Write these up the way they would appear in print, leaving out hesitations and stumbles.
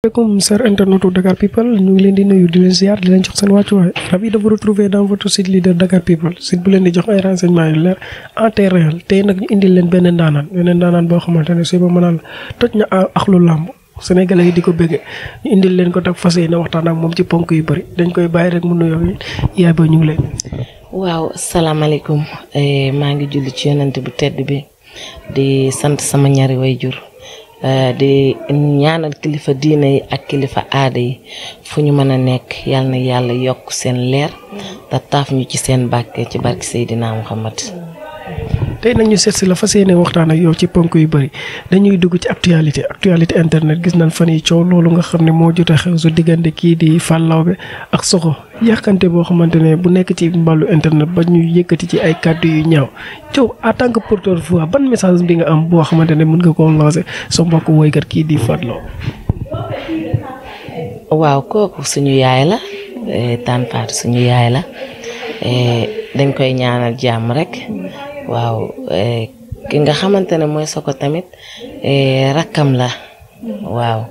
Comme cher internaute Dakar People, ñu ngi leen di nuyu di leen ziar di leen jox seen wàccuwaay ravi de vous retrouver dans votre site leader Dakar People site bu leen di jox ay renseignements yu leer en temps réel tey nag ñu indil leen benn ndaanaan boo xamante ne suba ma naan toj na axlu làmb Sénégalais yi di ko bëgge ñu indil leen ko tak fas yéene waxtaan ak moom ci ponk yu bëri dañ koy bàyyi rek mu nuyoo yaay ba ñu ngi leen. waaw asalaamaaleykum maa ngi julli ci yonent bu tedd bi di sant sama ñaari wayjur di ñaanal kilifa diine yi ak kilifa aada yi fu ñu mën a nekk yal na yàlla yokk seen leer te taaf ñu ci seen bàkke ci barki Seydina Muhammad. tey nag ñu seet si la fas yéene waxtaan ak yow ci ponk yu bëri dañuy dugg ci actualité internet gis nañ fan yi coow loolu nga xam ne moo jot a xew su diggante kii di Fall Lawbe ak Sokho yàqante boo xamante ne bu nekk ci mballu internet ba ñu yëkkati ci ay kàddu yu ñaaw coow en tant que porteur voix ban message bi nga am boo xamante ne mën nga koo lancer sa mbokk woykat kii di Fall Lawbe. waaw kooku suñu yaay la Tane Fatou suñu yaay la dañ koy ñaanal jàmm rek. waaw ki nga xamante ne mooy Sokho tamit rakkam la waaw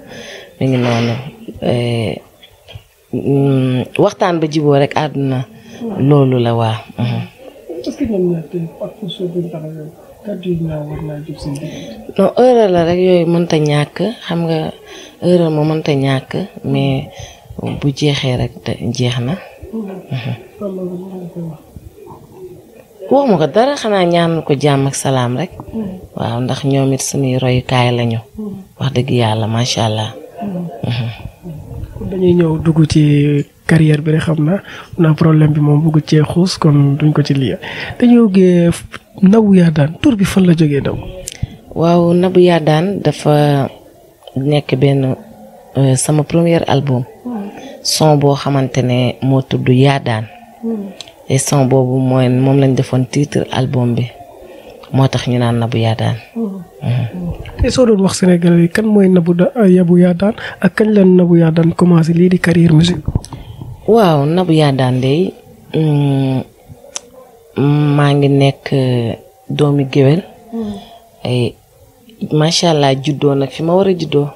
mi ngi noonu waxtaan ba jiboo rek àdduna loolu la waaw. non erreur la rek yooyu mënta ñàkk xam nga erreur moo mënta ñàkk mais bu jeexee rek jeex na. waxuma ko dara xanaa ñaanal ko jàmm ak salaam rek. waaw ndax ñoom it suñuy royukaay lañu. wax dëgg yàlla macha allah. dañuy ñëw dugg ci carrière bi rek xam na problème bi moom bëgg cee xuus kon duñ ko ci lii dañoo gee Nabou Yadane tur bi fan la jógee daw. waaw Nabou Yadane dafa nekk benn sama premier album. son boo xamante ne moo tudd Yadane. et son boobu mooy moom lañ defoon titre album bi moo tax ñu naan Nabou Yadane. te soo doon wax Sénégalais yi kan mooy Nabou Yadane ak kañ la Nabou Yadane commencé lii di carrière musique. waaw Nabou Yadane de maa ngi nekk doomi géwél. macha allah juddoo nag fi ma war a juddoo.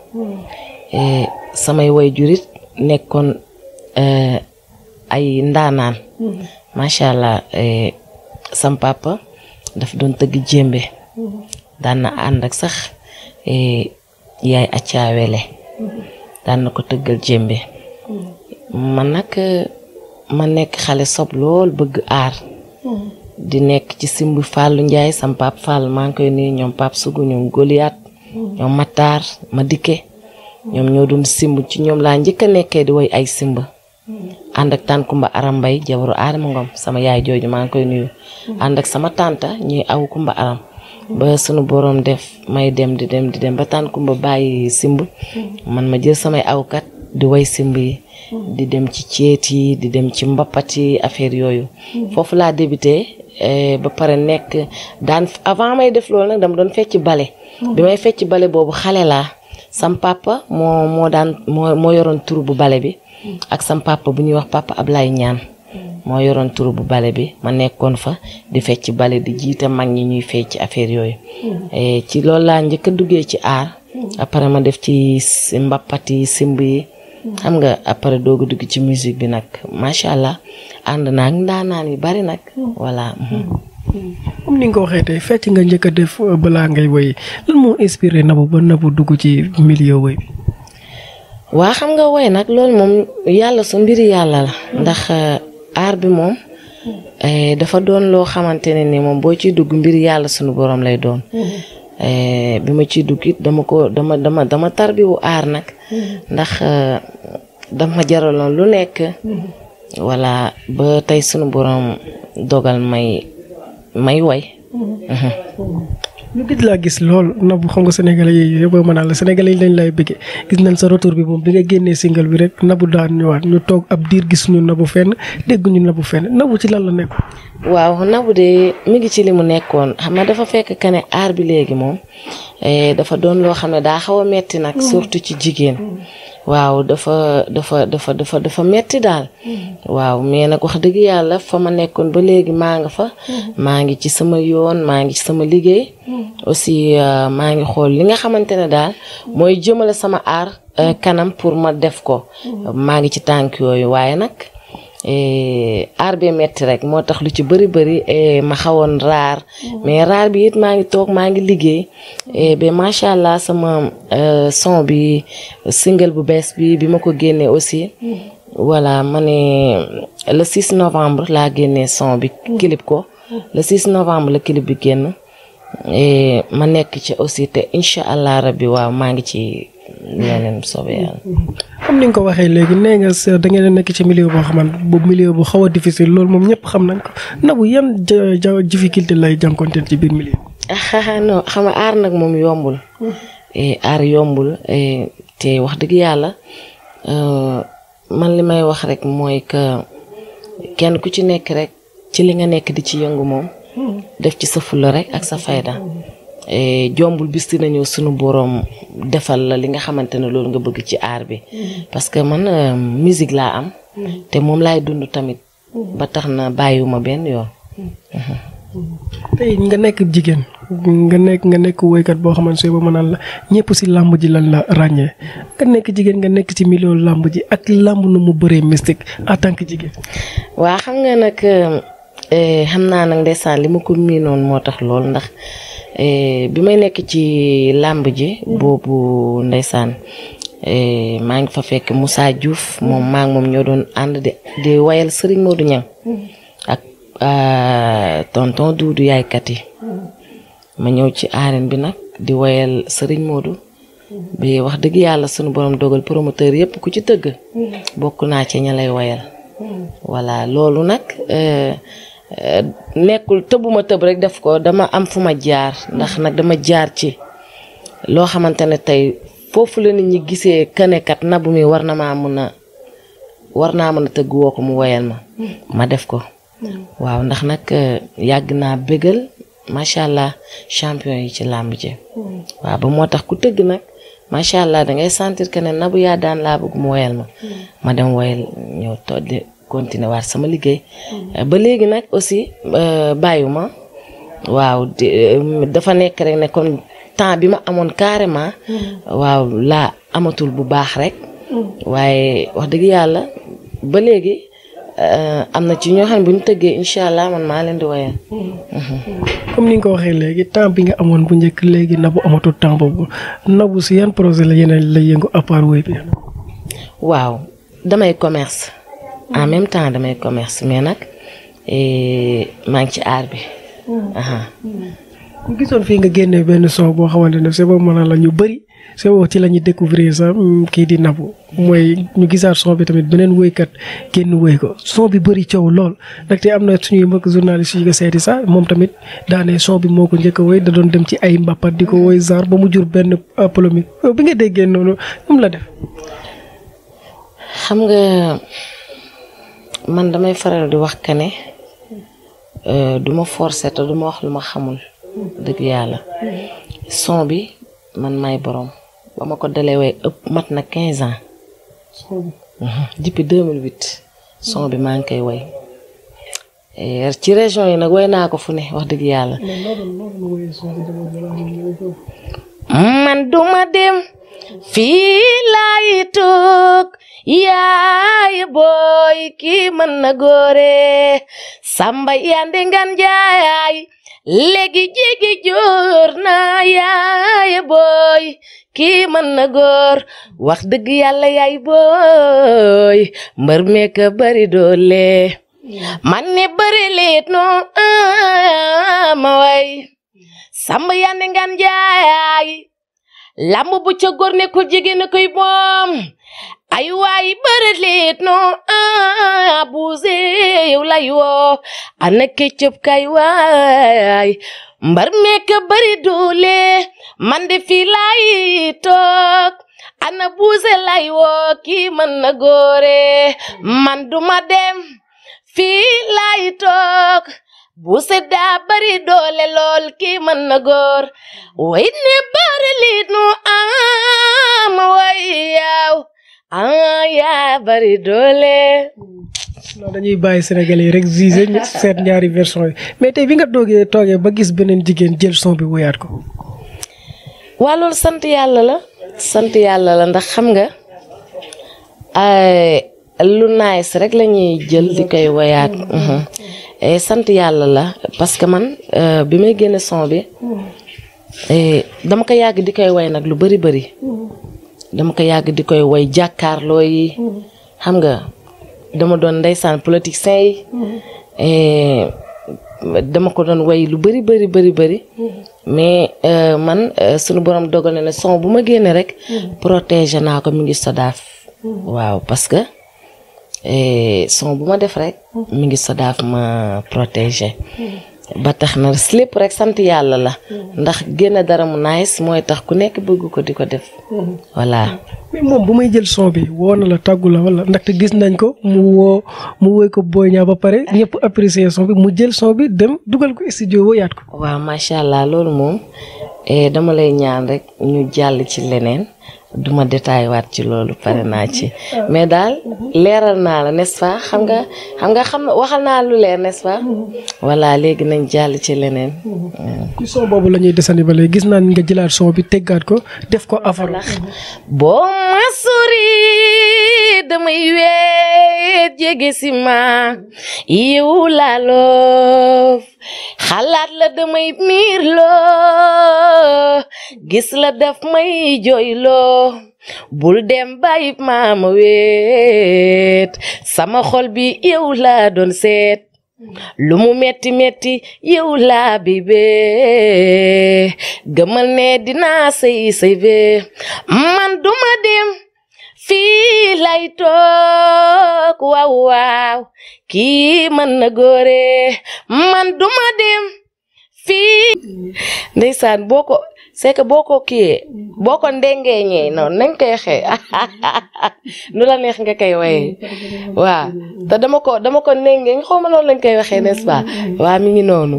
samay waajur nekkoon ay ndaanaan. macha allah sam papa daf doon tëgg jéembe daan na ànd ak sax yaay accaawele daan na ko tëggal jéembe man nag ma nekk xale sob lool bëgg aar di nekk ci simbu Fallou Ndiaye sam pap Fall maa ngi koy nuyu ñoom pap sugu ñoom Goliath ñoom Matar ma dikke ñoom ñoo doon simb ci ñoom laa njëkk a nekkee di woy ay simb ànd ak tànn Kumba Aram Mbay jabaru Adama Ngom sama yaay jooju maa ngi koy nuyu ànd ak sama tànta ñuy aw Kumba Aram ba sunu borom def may dem di dem ba tànn Kumba bàyyi simb man ma jël samay awkat di way simb yi di dem ci ceet yi di dem ci mbappat yi affaire yooyu foofu laa débuté ba pare nekk daan avant may def loolu nag dama doon fecc bale bi may fecc bale boobu xale laa sam papa moo yoroon tur bu bale bi ak sam papa bu ñuy wax papa Ablaye Ñaan moo yoroon turu bu bale bi ma nekkoon fa di fecc bale di jiite mag ñi ñuy fecc affaire yooyu. ci loolu laa njëkk a duggee ci aar. après ma def ci mbappat yi simb yi. xam nga après doog a dugg ci musique bi nag macha allah ànd naa ak ndaanaan yi bari nag voilà. comme ni nga ko waxee tey fecc nga njëkk a def balaa ngay woy lan moo inspiré Nabou ba Nabou dugg ci milieu woy bi. waa xam nga woy nag loolu moom yàlla su mbiri yàlla la ndax aar bi moom dafa doon loo xamante ne ni moom boo ciy dugg mbiri yàlla sunu borom lay doon. bi ma ciy dugg it dama tarbiwu aar nag ndax dama jaraloon lu nekk. voilà ba tey sunu borom dogal may woy. ñu gis laa gis lool Nabou xam nga sénégalais yi yëpp mën naa la sénégalais yi lañ lay bëggee gis nañ sa retour bi moom bi nga génnee single bi rek Nabou daan ñëwaat ñu toog ab diir gis ñu Nabou fenn dégg ñu Nabou fenn Nabou ci lan la nekk. waaw Nabou de mi ngi ci li mu nekkoon xam nga dafa fekk que ne aar bi léegi moom dafa doon loo xam ne daa xaw a metti nag surtout ci jigéen. waaw dafa metti daal. waaw mais nag wax dëgg yàlla fa ma nekkoon ba léegi maa nga fa. maa ngi ci sama yoon maa ngi ci sama liggéey. aussi maa ngi xool li nga xamante ne daal mooy jëmale sama aar kanam pour ma def ko maa ngi ci tànk yooyu waaye nag aar bee metti rek moo tax lu ci bëri ma xawoon raar mais raar bi it maa ngi toog maa ngi liggéey ba macha allah sama son bi single bu bees bi ma ko génnee aussi voilà ma ne le 6 novembre laa génnee son bi clip ko le 6 novembre la clip bi génn ma nekk ci aussi te incha allah rabbi waaw maa ngi ci leneen soobee yàlla. comme ni nga ko waxee léegi nee nga da ngeen a nekk ci milieu boo xamante bu milieu bu xaw a difficile loolu moom ñëpp xam nañ ko Nabou yan difficulté lay jànkonteel ci biir milieu non xam nga aar nag moom yombul. aar yombul te wax dëgg yàlla man li may wax rek mooy que kenn ku ci nekk rek ci li nga nekk di ci yëngu moom. def ci sa fulla rek ak sa fayda. jombul bis dina ñëw sunu borom defal la li nga xamante ne loolu nga bëgg ci aar bi parce que man musique laa am te moom laay dund tamit ba tax na bàyyiwuma benn yoon. tey nga nekk jigéen nga nekk woykat boo xamante ne ba ma naan la ñëpp si làmb ji lan la ràññee nga nekk jigéen nga nekk ci milieu làmb ji ak làmb nu mu bëree mystique en tant que jigéen. waa xam nga nag xam naa nag ndeysaan li ma ko miinoon moo tax lool ndax. bi may nekk ci làmb ji boobu ndeysaan maa ngi fa fekk Moussa Diouf moom maa ngi moom ñoo doon ànd di wayal Serigne Modou Niang ak tonton Doudou yaaykat yi ma ñëw ci arène bi nag di wayal Serigne Modou bi wax dëgg yàlla sunu borom dogal promoteur yëpp ku ci tëgg bokk naa ci ña lay wayal voilà loolu nag nekkul tëbuma tëb rek def ko dama am fu ma jaar ndax nag dama jaar ci loo xamante ne tey foofu la nit ñi gisee kanekat Nabou mi war naa mën a tëgg woo ko mu woyal ma def ko waaw ndax nag yàgg naa bégal macha allah champion yi ci làmb ji waaw ba moo tax ku tëgg nag macha allah dangay sentir que ne Nabou yaa daan laa bëgg mu woyal ma dem woyal ñëw toog continuer waat sama liggéey ba léegi nag aussi bàyyuma waaw dafa nekk rek ne kon temps bi ma amoon carrément waaw laa amatul bu baax rek waaye wax dëgg yàlla ba léegi am na ci ñoo xam ne bu ñu tëggee incha allah man maa leen di woyal. comme ni nga ko waxee léegi temps bi nga amoon bu njëkk léegi Nabou amatul temps boobu Nabou si yan projet la yeneen lay yëngu à part woy bi. waaw damay commerce. en même temps damay commerce mais nag maa ngi ci aar bi. ñu gisoon fii nga génne benn son boo xamante ne c'est bon mën la ñu bëri c'est bon ci la ñuy découvrir sax kii di Nabou mooy ñu gisaat son bi tamit beneen woykat génn woy ko son bi bëri coow lool ndaxte am na suñuy mbokk journaliste yi nga seeti sax moom tamit daanee son bi moo ko njëkk a woy da doon dem ci ay mbappat di ko woy genre ba mu jur benn polémique bi nga déggee noonu moom la def. xam nga. man damay faral di wax que ne duma forcer te duma wax lu ma xamul dëgg yàlla son bi man may borom ba ma ko dalee way ëpp mat na 15 ans depuis 2008 son bi maa ngi koy way ci région yi nag way naa ko fu ne wax dëgg yàlla man duma dem fii laay toog yaay booy kii mën na góore samba yande ngan jaay léegi jigi joor na yaay booy kii mën na góor wax dëgg yàlla yaay booy mbër meeka bari doole man ne bari leet no ma way samba yande ngan jaay lamb bu ca góor ne ko jigéen koy moom ay waay bari leet no buuse yow lay woo ana keccëb kay waay mbar meeka bari doole man de fii lay toog ana buuse lay woo kii mën na góore man duma dem fii lay toog buuse daa bari doole lool kii mën na góor way ne bari leet no ma way yaw yaa bari doole. non dañuy bàyyi Sénégalais yi rek gisé seet ñaari version yi mais tey bi nga toogee ba gis beneen jigéen jël son bi woyaat ko. waa loolu sant yàlla la sant yàlla la ndax xam nga lu nice rek la ñuy jël di koy woyaat. sant yàlla la parce que man bi may génne son bi dama ko yàgg di koy woy nag lu bari dama ko yàgg di koy woy jàkkaarloo yi xam nga dama doon ndeysaan politicien yi dama ko doon woy lu bari mais man sunu borom dogal na ne son bu ma génne rek protéger naa ko mi ngi Sodaaf waaw parce que son bu ma def rek mi ngi Sodaaf ma protéger ba tax na lépp rek sant yàlla la ndax génn dara mu nice mooy tax ku nekk bëgg ko di ko def voilà. mais moom bu may jël son bi woo na la tàggu la wala ndaxte gis nañ ko mu woy ko Boy Niang ba pare ñëpp apprécier son bi mu jël son bi dem dugal ko studio woyaat ko. waaw macha allah loolu moom dama lay ñaan rek ñu jàll ci leneen duma détaillé waat ci loolu pare naa ci mais daal leeral naa la n'est-ce pas xam nga waxal naa lu leer n'est-ce pas voilà léegi nañ jàll ci leneen. ci son boobu la ñuy desandi ba léegi gis naa nga jëlaat son bi teggaat ko def ko affaire. boo ma sori damay weet jege si ma yow laa loof xalaat la damay miir loo gis la daf may jooy loo bul dem bàyyi ma weet sama xol bi yow laa doon seet lu mu metti yow laa bébé gëmal ne dinaa sëy be man duma dem fii lay toog waaw kii mën na góore man duma dem fii ndeysaan c'est que boo ko ndengeeñee noonu nañ koy xee nu la neex nga koy waye waaw te dama ko ndengeeñ xaw ma noonu lañ koy waxee n'est-ce pas waaw mi ngi noonu.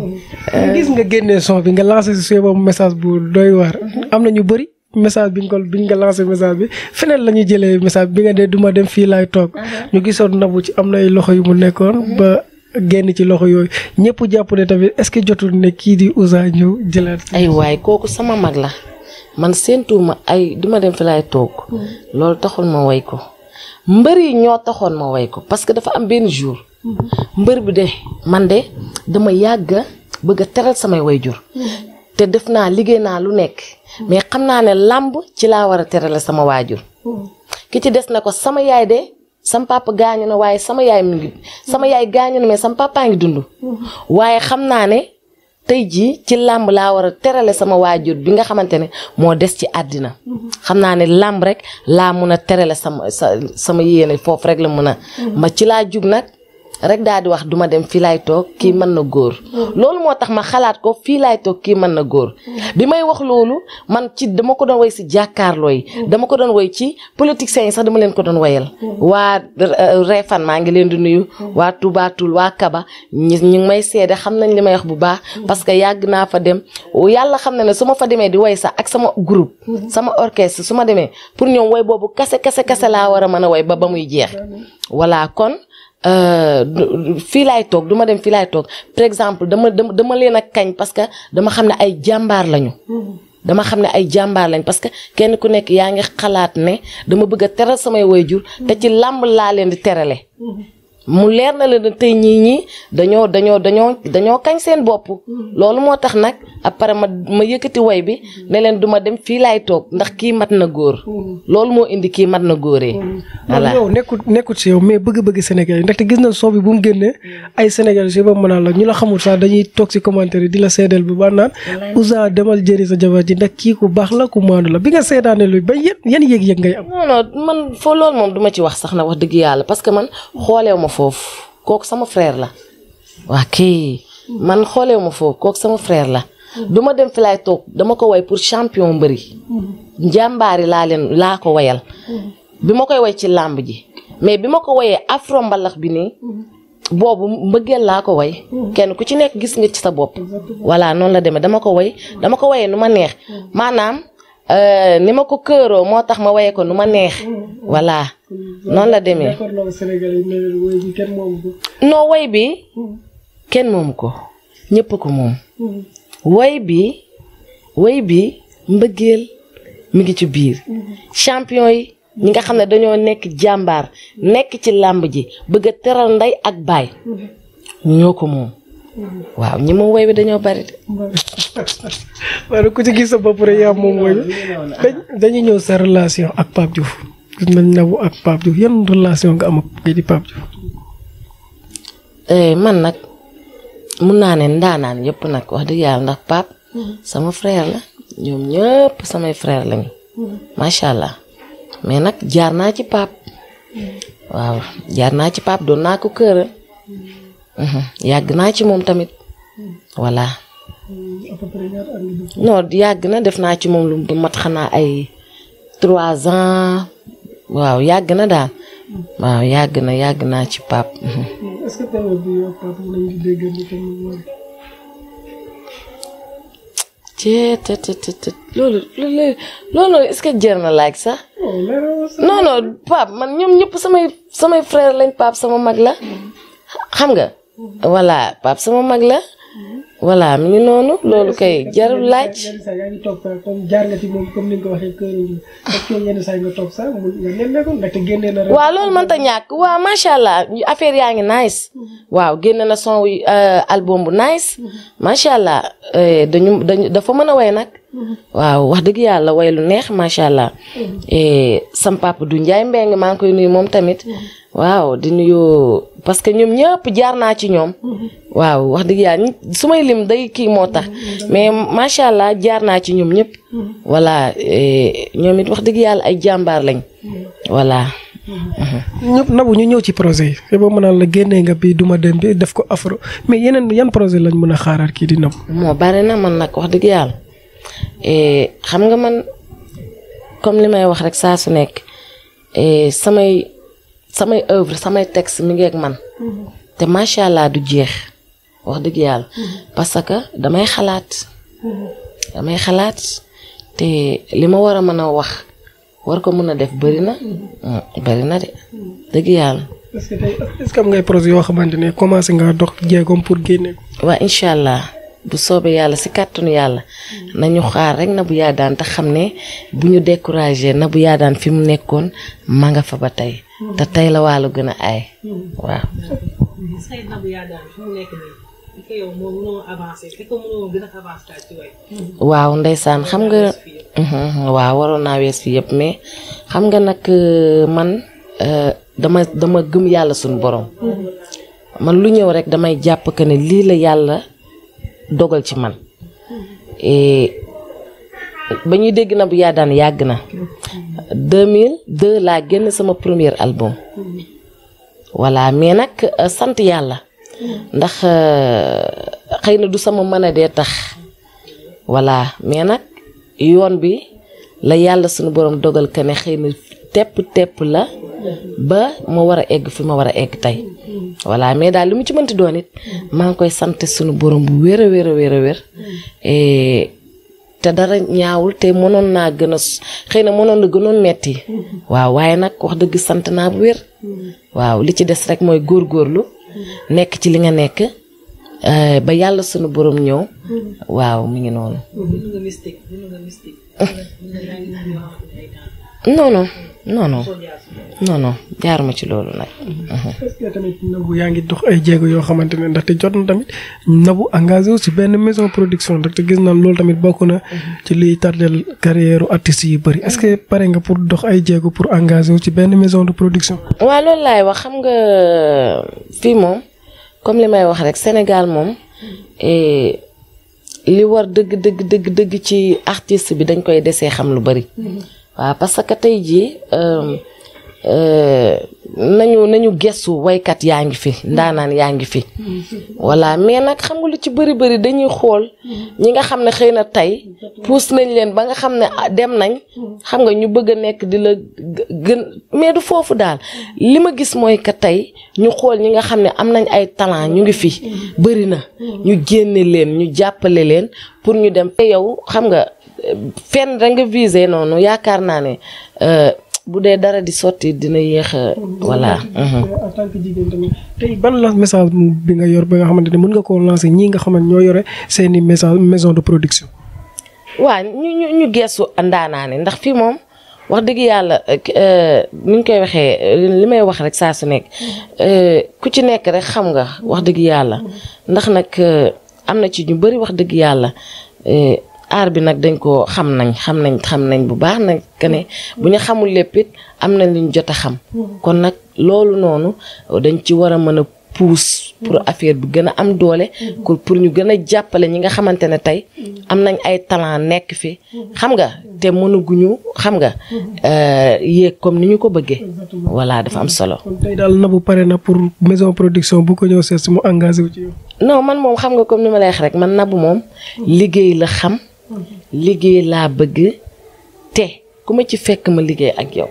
gis nga génnee son bi nga lancé si boobu message bu doy waar am na ñu bëri message bi nga lancé message bi feneen la ñuy jëlee message bi nga dee duma dem fii laay toog ñu gisoon Nabou ci am na ay loxo yu mu nekkoon ba génn ci loxo yooyu ñëpp jàpp ne tamit est-ce que jotul ne kii di Ouza ñëw jëlaat. ay waay kooku sama mag la man séentuwuma ay duma dem fi laay toog loolu taxul ma way ko mbër yi ñoo taxoon ma way ko parce que dafa am benn jour mbër bi de man de dama yàgg bëgg a teral samay wayjur te def naa liggéey naa lu nekk mais xam naa ne làmb ci laa war a terale sama waajur ki ci des na ko sama yaay de sama papa gaañu na waaye sama yaay gaañu na mais sama papa ngi dund waaye xam naa ne tey jii ci làmb laa war a terale sama waajur bi nga xamante ne moo des ci àddina xam naa ne làmb rek laa mun a terale sama yéene foofu rek la mun a ma ci laa jug nag rek daal di wax duma dem fii laay toog kii mën na góor loolu moo tax ma xalaat ko fii laay toog kii mën na góor bi may wax loolu man ci dama ko doon woy si jàkkaarloo yi dama ko doon woy ci politiciens yi sax dama leen ko doon woyal waa Réfane maa ngi leen di nuyu waa Toubatoul waa Kaba ñu ngi may seede xam nañ li may wax bu baax parce que yàgg naa fa dem yàlla xam na ne su ma fa demee di woy sax ak sama groupe sama orchestre su ma demee pour ñoom woy boobu kase laa war a mën a woy ba muy jeex voilà kon fii laay toog duma dem fii laay toog par exemple dama leen a kañ parce que dama xam ne ay jàmbaar lañu parce que kenn ku nekk yaa ngi xalaat ne dama bëgg a teral samay waajur te ci làmb laa leen di terale mu leer na leen tey ñii dañoo kañ seen bopp loolu moo tax nag après ma yëkkati way bi ne leen duma dem fii laay toog ndax kii mat na góor loolu moo indi kii mat na góoree voilà yow nekkut si yow mais bëgg-bëgg Sénégal yi ndaxte gis na son bi bu mu génnee ay Sénégal si ba mën naa la ñu la xamul sax dañuy toog si commentaire yi di la seedeel bu baax naan Ouza demal jëri sa jabar ji ndax kii ku baax la ku maandu la bi nga seedaane lu ba yan yëg-yëg ngay am. non man foo loolu moom duma ci wax sax na wax dëgg yàlla parce que man xooleew ma foofu kooku sama frère la waa kii man xooleew ma foofu kooku sama frère la duma dem fi laay toog dama ko way pour champion mbëri njàmbaari laa ko wayal bi ma koy way ci làmb ji mais bi ma ko wayee afro mbalax bi nii boobu mbëggeel laa ko way kenn ku ci nekk gis nga ci sa bopp voilà noonu la demee dama ko wayee nu ma neex maanaam ni ma ko këeroo moo tax ma waye ko nu ma neex voilà noonu la demee non way bi kenn moomu ko ñëpp ko moom way bi mbëggeel mi ngi ci biir champion yi ñi nga xam ne dañoo nekk jàmbaar nekk ci làmb ji bëgg a teral ndey ak baay ñoo ko moom waaw ñi moom woy bi dañoo bari de. waaye ku ci gis sa bopp rek yaa moom woy dañuy ñëw sa relation ak Pape Diouf gis nañ Nabou ak Pape Diouf yan relation nga am ak kii di Pape Diouf. man nag mun naa ne ndaanaan yëpp nag wax dëgg yàlla ndax Pape sama frère la ñoom ñëpp samay frère lañu macha allah mais nag jaar naa ci Pape waaw jaar naa ci Pape doon naa ko kër yàgg naa ci moom tamit voilà non yàgg na def naa ci moom lu mat xanaa ay 3 ans waaw yàgg na daal waaw yàgg naa ci Pape. est-ce que tamit bi yow Pape nañ di dégg ni tamit loolu est-ce que jar na laaj sax. non Pape man ñoom ñëpp samay frère lañ Pape sama mag la xam nga. voilà Pape sama mag la. voilà mi ngi noonu loolu kay jarul laaj. yenn saa yaa ngi toog sax comme jaar nga ci moom comme ni nga ko waxee kër yi est-ce que yenn saa nga toog sax mu nga nemmeeku ndaxte génne na. waaw loolu mënta ñàkk waaw macha allah affaire yaa ngi nice. waaw génne na son album bu nice. macha allah dañu dafa mën a way nag. waaw wax dëgg yàlla way lu neex macha allah. sam papa du Ndiaye Mbengue maa ngi koy nuyu moom tamit. waaw di nuyu parce que ñoom ñëpp jaar naa ci ñoom. waaw wax dëgg yàlla su may lim day kii moo tax mais macha allah jaar naa ci ñoom ñëpp. voilà ñoom it wax dëgg yàlla ay jàmbaar lañ. voilà. ñëpp Nabou ñu ñëw ci projet yi te boo mënaan la génnee nga bi duma dem bi def ko afro mais yeneen yan projet lañ mën a xaaraat kii di Nabou. moo bari na man nag wax dëgg yàlla xam nga man comme li may wax rek saa su nekk samay œuvre samay texte mi ngi ak man te macha allah du jeex wax dëgg yàlla parce que damay xalaat te li ma war a mën a wax war ko mën a def bari na de dëgg yàlla. est-ce que am ngay projet yoo xamante ne commencé nga dox jéegoom pour génne ko. waaw incha allah bu soobee yàlla si kàttanu yàlla nañu xaar rek Nabou Yadane te xam ne bu ñu découragé Nabou Yadane fi mu nekkoon ma nga fa ba tey te tey la wàllu gën a aay waaw. waaw ndeysaan xam nga waaw waroon naa wees fi yëpp mais xam nga nag man dama gëm yàlla suñu borom man lu ñëw rek damay jàpp que ne lii la yàlla dogal ci man ba ñuy dégg Nabou Yadane yàgg na 2002 laa génn sama premier album voilà mais nag sant yàlla ndax xëy na du sama mën a dee tax voilà mais nag yoon bi la yàlla suñu borom dogal que ne xëy na tepp la ba ma war a egg fi ma war a egg tey voilà mais daal li mu ci mënti doon it maa ngi koy sant suñu borom bu wér a wér te dara ñaawul te mënoon naa gën a xëy na mënoon na gënoon metti waaw waaye nag wax dëgg sant naa bu wér waaw li ci des rek mooy góorgóorlu nekk ci li nga nekk ba yàlla sunu borom ñëw waaw mi ngi noonu. non jaaruma ci loolu nag. est-ce que tamit Nabou yaa ngi dox ay jéego yoo xamante ne ndaxte jot na tamit Nabou engagé wu ci benn maison production ndaxte gis naa loolu tamit bokk na ci liy tardel carrière artistes yi bëri est-ce que pare nga pour dox ay jéego pour engagé wu ci benn maison de production. waaw loolu laay wax xam nga fii moom comme li may wax rek Sénégal moom li war dëgg ci artiste bi dañ koy desee xam lu bëri. waaw parce que tey jii nañu gestu waykat yaa ngi fi ndaanaan yaa ngi fi voilà mais nag xam nga lu ci bëri dañuy xool ñi nga xam ne xëy na tey puus nañ leen ba nga xam ne dem nañ xam nga ñu bëgg a nekk di la gën mais du foofu daal li ma gis mooy que tey ñu xool ñi nga xam ne am nañ ay talent ñu ngi fi bëri na ñu génne leen ñu jàppale leen pour ñu dem te yow xam nga fenn da nga visé noonu yaakaar naa ne bu dee dara di sotti dina yéex a voilà. en tant que jigéen tamit tey ban la message bi nga yor ba nga xamante ne mën nga koo lancer ñii nga xamante ñoo yore seeni message maison de production. waaw ñu geesu ndaanaane ndax fii moom wax dëgg yàlla ni ñu koy waxee li may wax rek saa su nekk ku ci nekk rek xam nga wax dëgg yàlla ndax nag am na ci ñu bari wax dëgg yàlla aar bi nag dañ ko xam nañ bu baax nag que ne bu ñu xamul lépp it am nañ lu ñu jot a xam kon nag loolu noonu dañ ci war a mën a pousse pour affaire bi gën a am doole pour ñu gën a jàppale ñi nga xamante ne tey am nañ ay talent nekk fi xam nga te mënuguñu xam nga yéeg comme ni ñu ko bëggee voilà dafa am solo. kon tey daal Nabou pare na pour maison production bu ko ñëw seet si mu engagé wu ci yow. non man moom xam nga comme ni ma lay wax rek man Nabou moom liggéey la xam liggéey laa bëgg te ku ma ci fekk ma liggéey ak yow.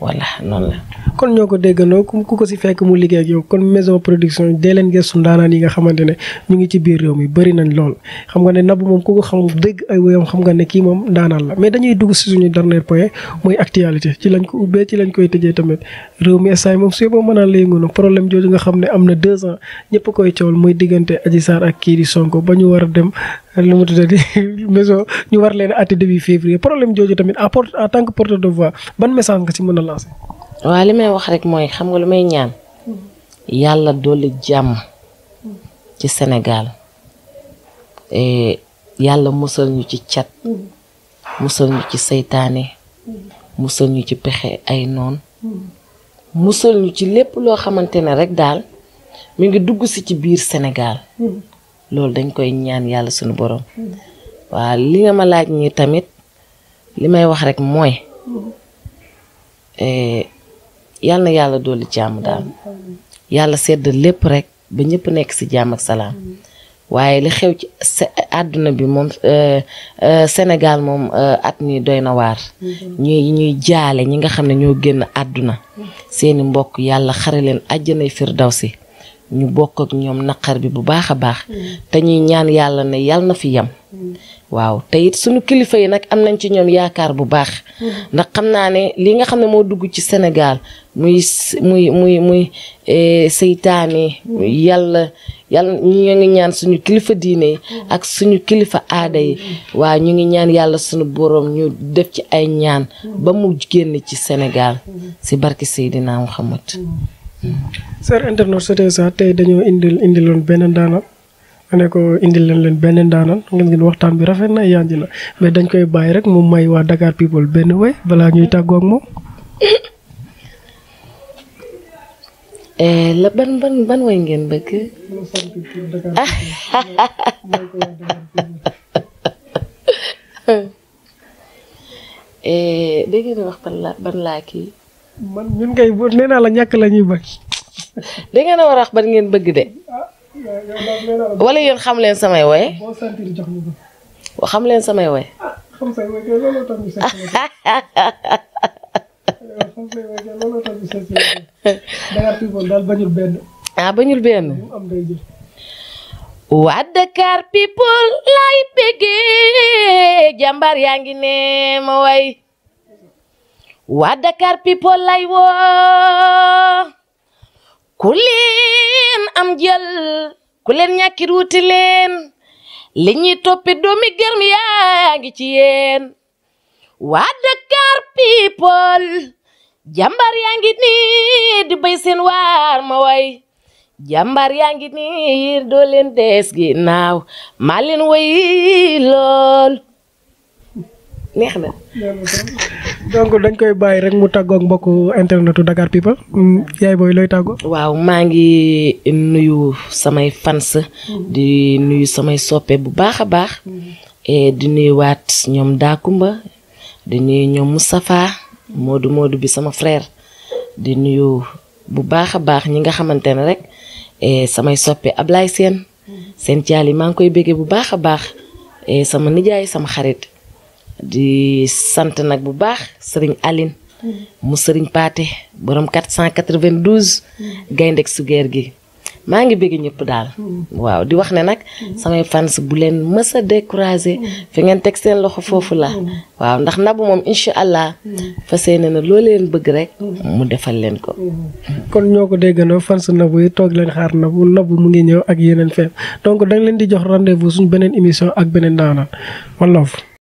voilà noonu la. kon ñoo ko déggandoo ku ko si fekk mu liggéey ak yow kon maison production dee leen gëstu ndaanaan yi nga xamante ne ñu ngi ci biir réew mi bëri nañ lool xam nga ne Nabou moom ku ko xam dégg ay woyam xam nga ne kii moom ndaanaan la mais dañuy dugg si suñu dernier point mooy actualité ci lañ ko ubbee ci lañ koy tëjee tamit réew mi instant moom su boo mën a léegi problème jooju nga xam ne am na 2 ans ñëpp koy coowal muy diggante Adji Sarr ak kii di Sonko ba ñu war a dem lu mu tuddati maison ñu war leen a àtte début février problème jooju tamit en tant que porteur de voix ban message nga ci mën a lancer. waaw li may wax rek mooy xam nga lu may ñaan yàlla dolli jàmm ci Sénégal yàlla musal ñu ci cat musal ñu ci seytaane musal ñu ci pexe ay noon musal ñu ci lépp loo xamante ne rek daal mi ngi dugg si ci biir Sénégal loolu dañ koy ñaan yàlla suñu borom waaw li nga ma laaj ñi tamit li may wax rek mooy yàlla na yàlla dolli jàmm daal yàlla sedd lépp rek ba ñëpp nekk ci jàmm ak salaam waaye li xew ci àdduna bi moom Sénégal moom at mi doy na waar ñuy jaale ñi nga xam ne ñoo génn àdduna seeni mbokk yàlla xare leen àjjanay firdawsi ñu bokk ak ñoom naqar bi bu baax a baax te ñuy ñaan yàlla ne yàlla na fi yem waaw te it suñu kilifa yi nag am nañ ci ñoom yaakaar bu baax ndax xam naa ne li nga xam ne moo dugg ci Sénégal muy seytaane yàlla ñu ngi ñaan suñu kilifa diine yi ak suñu kilifa aada yi waaw ñu ngi ñaan yàlla suñu boroom ñu def ci ay ñaan ba mu génn ci Sénégal ci barke Seydina Muhammad. Sœur internet c'était ça tey dañoo indiloon benn ndaanaan ma ne ko indil leen benn ndaanaan ngeen waxtaan bi rafet na yanji na mais dañ koy bàyyi rek mu may waa Dakar People benn way balaa ñuy tàggoo ak moom. la ban way ngeen bëgg. dégg ngeen wax ban laa kii. man ñun kay nee naa la ñàkk la ñuy bëgg. da ngeen a war a wax ban ngeen bëgg de. wala yéen xam leen samay woy. xam leen samay woy. bañul benn. waa Dakar People lay bëggee jàmbaar yaa ngi ne ma way. waa Dakar People lay woo ku leen am jël ku leen ñàkkir wuti leen li ñuy toppi doomi gërëm yaa ngi ci yéen waa Dakar People jàmbaar yaa ngi nii di bay seen waar ma way jàmbaar yaa ngi nii doo leen des ginnaaw maa leen way lool neex na. donc dañ koy bàyyi rek mu tàggoog mbokku internetu Dakar People yaay booy looy tàggoo. waaw maa ngi nuyu samay fans di nuyu samay soppe bu baax a baax di nuyu waat ñoom Dakumba di nuyu ñoom Moustapha Modou bi sama frère di nuyu bu baax a baax ñi nga xamante ne rek samay soppe Ablaye seen caali maa ngi koy béggee bu baax a baax sama nijaay sama xarit. di sant nag bu baax sëriñ Aline mu sëriñ Paate borom 492 gayndeg sugeer gi maa ngi bëgg ñëpp daal waaw di wax ne nag samay fans bu leen mës a découragé fi ngeen teg seen loxo foofu la waaw ndax Nabou moom incha allah fas yéene na loo leen bëgg rek mu defal leen ko. kon ñoo ko déggandoo fans Nabou yi toog leen xaar Nabou mu ngi ñëw ak yeneen feem donc dañ leen di jox rendez-vous suñ beneen émission ak beneen daanaan wallaahi.